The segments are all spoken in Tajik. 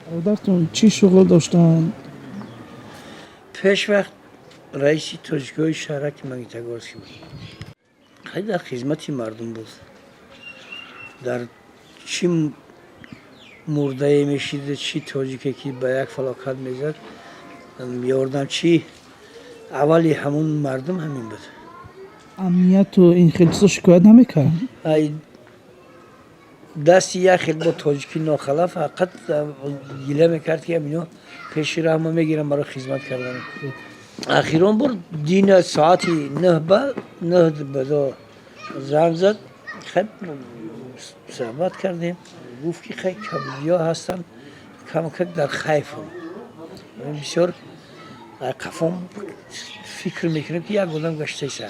Бародаратон чӣ шуғл доштанд? Пешвақт раиси тоҷикҳои шаҳраки Магнитогорский буд. Хеле дар хизмати мардум буд. Дар чӣ мурдае мешид, чӣ тоҷике ки ба як фалокат мезад, ёрдамчи аввали ҳамун мардум ҳамин буд. Амнияту ин хел чизо шикоят намекард? Ай дасти як хел бо тоҷики нохалаф фақат гила мекард, ки ҳамино пеши раҳма мегирам барои хизмат кардан. Ахирон бор дина соати 9 ба 9 бадо занг зад. Хай, суҳбат кардем. Гуфт, ки хай, кабудиҳо ҳастанд, камакак дар хайфам. Бисёр қафом фикр мекунем, ки як одам гаштаиса.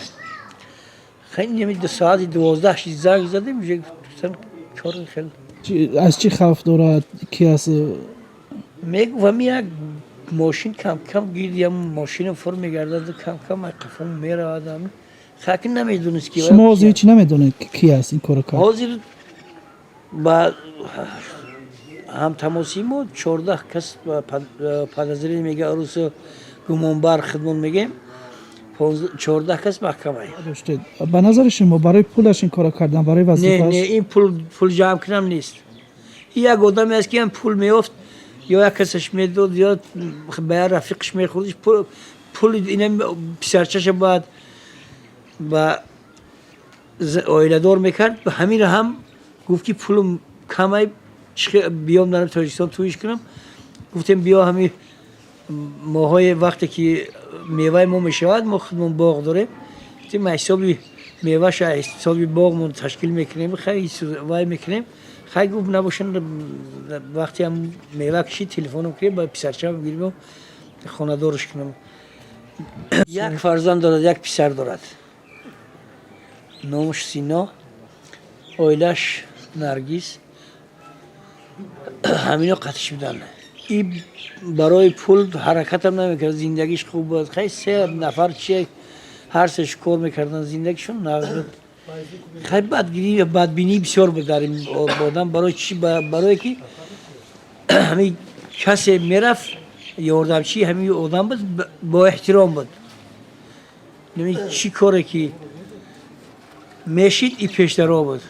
Хай, неми соати 12 шид, занг задем, уже гуфтан, кори хел. Аз чӣ хавф дорад, ки аст? Мегуфт, ҳами як мошин кам-кам гирди ям мошина фур мегардад, кам-кам ай қафом меравад. Ҳами хаки намедонист, ки Шумо ҳозир ҳеҷ намедонед, ки ки аст ин корро кард? Ҳозир ба ҳамтамосии мо 14 кас подозрение мега, русо гумонбар хидмон мегем, 14 кас маҳкамае. Доштед. Ба назари шумо, барои пулаш ин корро кардан, барои Не. вазифааш? Не, ин пул ҷамъ кунам нест. Як одаме аст, ки ҳам пул меёфт, ё як касаш медод, ё ба як рафиқаш мехӯрдиш пул. Ина писарчаша бояд ба оиладор мекард. Ба ҳаминро ҳам гуфт, ки пулум камай, биём дар Тоҷикистон тӯиш кунам. Гуфтем, биё, ҳами моҳҳои вақте ки меваи мо мешавад, мо худмон боғ дорем, гуфтем, ҳисоби меваша ҳисоби боғмон ташкил мекунем, хай, вай мекунем. Хай, гуфт, набошан, вақте ҳам мева кишид, телефоном кунем, ба писарчаам гирим, хонадорш кунам. Як фарзанд дорад, як писар дорад, номаш Сино, оилаш Наргиз. Ҳамино қатиш буданд. И барои пул ҳаракатам намекард, зиндагиш хуб буд. Хай, се нафар чи ҳар сеш кор мекарданд, зиндагишон нағз буд. Хай, бадгирӣ, бадбинӣ бисёр буд дар ин одам. Барои чи? Барое ки ҳамин касе мерафт, ёрдамчии ҳамин одам буд, бо эҳтиром буд. Чӣ коре ки мешид, и пештаро буд.